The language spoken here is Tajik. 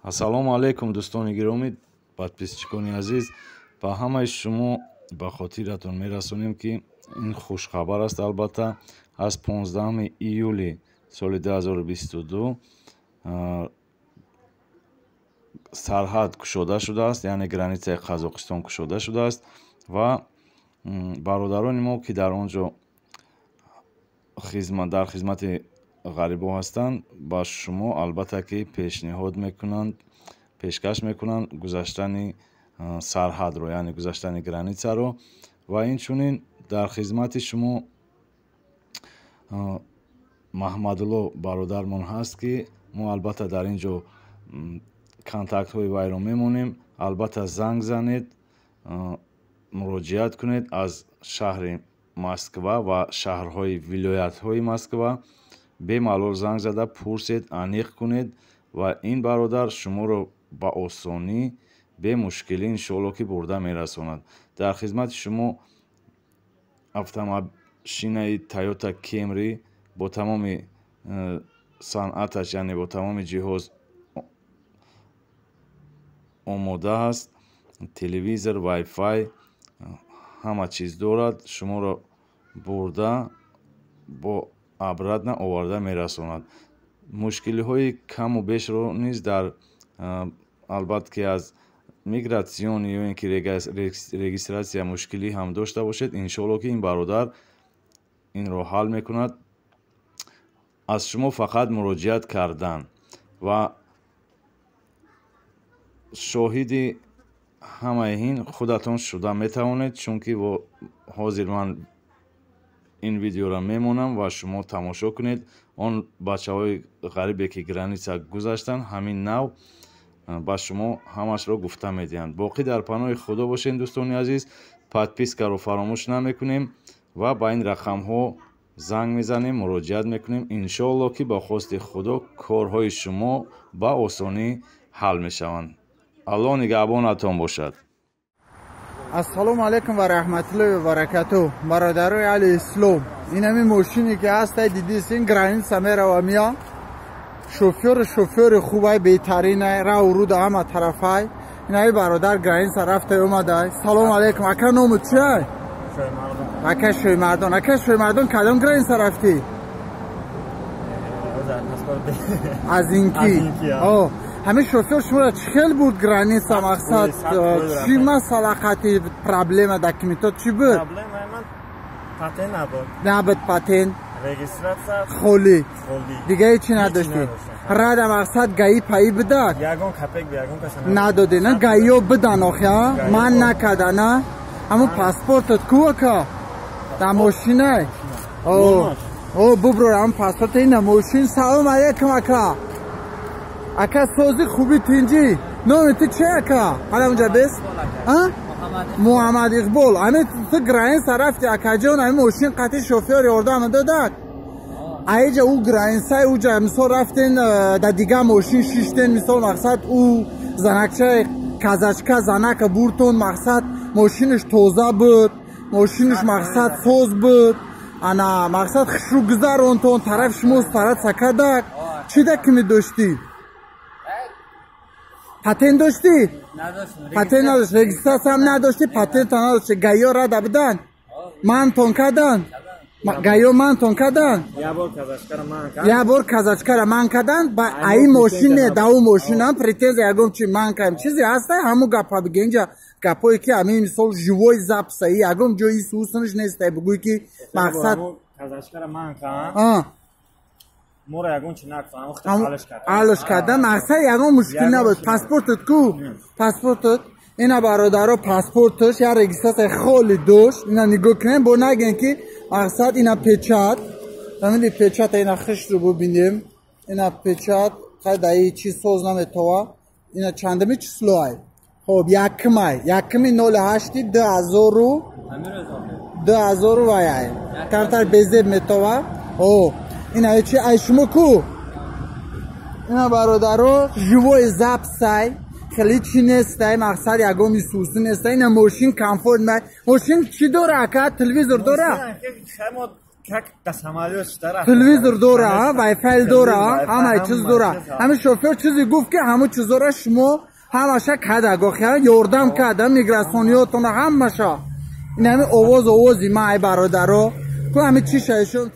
Ассалому алайкум, дӯстони гиромӣ, подписчикони азиз. Ба ҳамаи шумо ба хотиратон мерасонем, ки ин хушхабар аст. Албатта, аз 15 июли соли 2022 сарҳад кушода шудааст, яъне границаи Қазоқистон кушода шудааст ва бародарони мо, ки дар он ҷо дар хизмати ғарибо ҳастанд, ба шумо албатта ки пешниҳод мекунанд, пешкаш мекунанд гузаштани сарҳадро, яъне гузаштани границаро. Ва инчунин дар хизмати шумо Маҳмадулло бародармон ҳаст, ки мо албатта дар ин ҷо контактҳои вайро мемонем. Албатта, занг занед, муроҷиат кунед. Аз шаҳри Москва ва шаҳрҳои вилоятҳои Москва бемалол занг зада пурсед, аниқ кунед ва ин бародар шуморо ба осонӣ, бемушкилӣ, иншоалло ки бурда мерасонад. Дар хизмати шумо автомашинаи Тойота Кемри бо тамоми санъаташ, яъне бо тамоми ҷиҳоз омода аст. Телевизор, вайфай, ҳама чиз дорад. Шуморо бурда, бо обратно оварда мерасонад. Мушкилиҳои каму бешро низ дар албатта ки аз миграционный ё ин ки регистрация мушкилӣ ҳам дошта бошед, иншоалло ки ин бародар инро ҳал мекунад. Аз шумо фақат муроҷиат кардан ва шоҳиди ҳамаи ин худатон шуда метавонед, чунки ҳозир ман ин видеоро мемонам ва шумо тамошо кунед. Он бачаҳои ғарибе, ки граница гузаштанд, ҳамин нав ба шумо ҳамашро гуфта медиҳанд. Боқӣ дар паноҳи Худо бошед, дӯстони азиз. Подпискаро фаромӯш намекунем ва ба ин рақамҳо занг мезанем, муроҷиат мекунем. Иншоалло ки ба хости Худо корҳои шумо ба осонӣ ҳал мешаванд. Аллоҳ нигаҳбонатон бошад. Ассалому алайкум ва раҳматуллоҳи ва баракатуҳ, бародарои аҳли ислом. Ин ҳамин мошине ки ҳастай, дидисин, граница мерава мия. Шофёри хубай, беҳтаринай, раву руда ҳама тарафай. Ин ҳами бародар граница рафтай омадай. Салому алайкум, ака. Ному чиай, ака? Шӯймардон, ака. Шӯймардон, кадом граница рафтӣ? Аз инки ҳамин шофёр шуморо чӣ хел буд граница? Мақсад, чӣ масъала, қати проблема, документот чӣ буд? Патент набуд. Набуд патент. Регистрация. Холӣ. Дига ҳечи надоштӣ? Рада, мақсад, ГАИ паи будак? Ягон копейк ягон каса. Надоде на? ГАИ-ё будан охи, ман накарда на? Ҳамун паспортат ку, ака? Дар мошинай? О, буброр ҳамун паспорт. Ина мошин. Салом алейкум, ака. Ака, сози, хуби, тинҷӣ? Номи ту чи, ака? Ҳала унҷа бес. Муҳаммад Иқбол. Ами ту граница рафти, акаҷон, ами мошин қати шофёр ёрдам додак? Аиҷа ӯ границаи уҷа, мисол, рафтен, дар дигар мошин шиштен, мисол, мақсад, ӯ занакчаи казачка занака буртон. Мақсад, мошинаш тоза буд, мошинаш, мақсад, соз буд. Ана, мақсад, хушрӯ гузаронтон, тарафи шумо стараться кардак. Чӣ документ доштӣ? Патент доштӣ? Патент надошт, регистрация ам надоштӣ, патента надошти. ГАИ-ё рада будан, мантон кардан? ГАИ-ё мантон кардан? Як бор казачкара ман кардан. Ба аи мошин не, да ӯ мошинам претензия, ягон чи ман кардем, чизе ҳаста, ҳамун гапа биге. Инҷа гапое ки ҳамин, мисол, живой запись, ягон ҷои сусунаш нестай, бугӯй ки мақсад. Моро ягон чи накунам. Алш кардан, мақсад, ягон мушкил набуд. Паспортат ку, паспортат? Ина, бародаро, паспорташ, я регистрация холи дошт. Ина нигоҳ кунем, бо нагем ки мақсад, ина печать, ҳамини печата, ина хишру бубинем, ина печать қайдаи чи соз наметова. Ина чандами числоай? Хоб, якмай, 1-08 2000 ваяй, камтар безеб метова. О, ина чи ай шумо ку? Ина, бародаро, живой запись ай, хеле чи нестай, мақсад, ягон исусу нестай. Ина мошин комфорт. Мошин чӣ дора, ака? Телевизор дора? Как да самолёт шуда. Телевизор дора, вайфай дора, ҳамаи чиз дора. Ҳамин шофёр чизе гуфт, ки ҳамун чизора шумо ҳамаша када гохя ёрдам када миграциониётона ҳамаша. Ин ҳамин овоз, овози ман, ай бародаро, ку ҳамин чӣ шаишон.